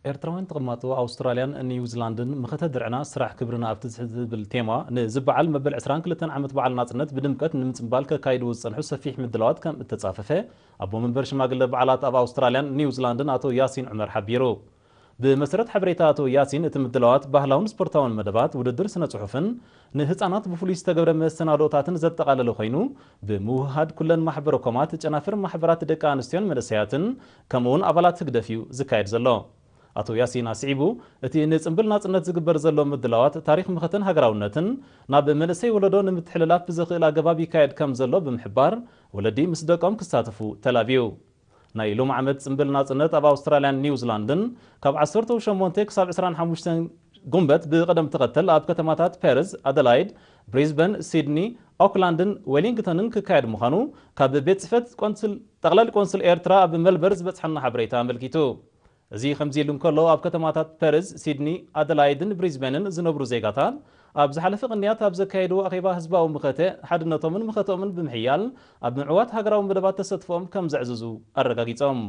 ኤርትራውያን ተቐማጦ ኣውስትራልያን ኒውዚላንድን፣ መኸተ ድርዕና ስራሕ ክብርና ኣብቲ ዝሕዝ ዝብል ቴማ ንዝበዓል መበል ዕስራን ክልተን ዓመት በዓል ናጽነት ብድምቀት ንምጽንባል ከካይድዎ ዝጸንሑ ሰፊሕ ምድላዋት ከም እተጻፈፈ ኣቦ መንበር ሽማግለ በዓላት ኣብ ኣውስትራልያን ኒውዚላንድን ኣቶ ያሲን ዑመር ሓቢሩ። ብመሰረት ሓበሬታ ኣቶ ያሲን፣ እቲ ምድላዋት ባህላውን ስፖርታውን መደባት፣ ውድድር ስነ ጽሑፍን ንህጻናት ብፍሉይ ዝተገብረ መሰናዶታትን ዘጠቓለለ ኮይኑ፣ ብምውህሃድ ኩለን ማሕበረ ኮማት፣ ጨናፍር ማሕበራት ደቂ ኣንስትዮን መንእሰያትን ከምኡውን ኣባላት ህግደፍ እዩ ዝካየድ ዘሎ። ኣቶ ያሲን ኣስዒቡ፣ እቲ ንጽምብል ናጽነት ዝግበር ዘሎ ምድላዋት ታሪኽ መኸተን ሃገራውነትን ናብ መንእሰይ ወለዶ ንምትሕልላፍ ብዘኽእል ኣገባብ ይካየድ ከም ዘሎ ብምሕባር፣ ወለዲ ምስ ደቆም ክሳተፉ ተላብዩ። ናይ ሎም ዓመት ጽምብል ናጽነት ኣብ ኣውስትራልያን ኒውዚላንድን ካብ ዓሰርተ ሸሞንተ ክሳብ ዕስራን ሓሙሽተን ጉንበት ብቕደም ተኸተል ኣብ ከተማታት ፐርዝ፣ ኣደላይድ፣ ብሪዝበን፣ ሲድኒ፣ ኦክላንድን ዌሊንግተንን ክካየድ ምዃኑ ካብ ቤት ጽሕፈት ቆንስል ጠቕላሊ ቆንስል ኤርትራ ኣብ መልበርን ዝበጽሐና ሓበሬታ ኣመልኪቱ። እዚ ከምዚ ኢሉ እንከሎ፣ ኣብ ከተማታት ፐርዝ፣ ሲድኒ፣ ኣደላይድን ብሪዝበንን ዝነብሩ ዜጋታት ኣብ ዝሓለፈ ቅንያት ኣብ ዘካየድዎ ኣኼባ ህዝባዊ ምኸተ ሓድነቶምን ምኸተኦምን ብምሕያል ኣብ ምዕዋት ሃገራዊ መደባት ተሰትፎኦም ከም ዘዕዝዙ ኣረጋጊጾም።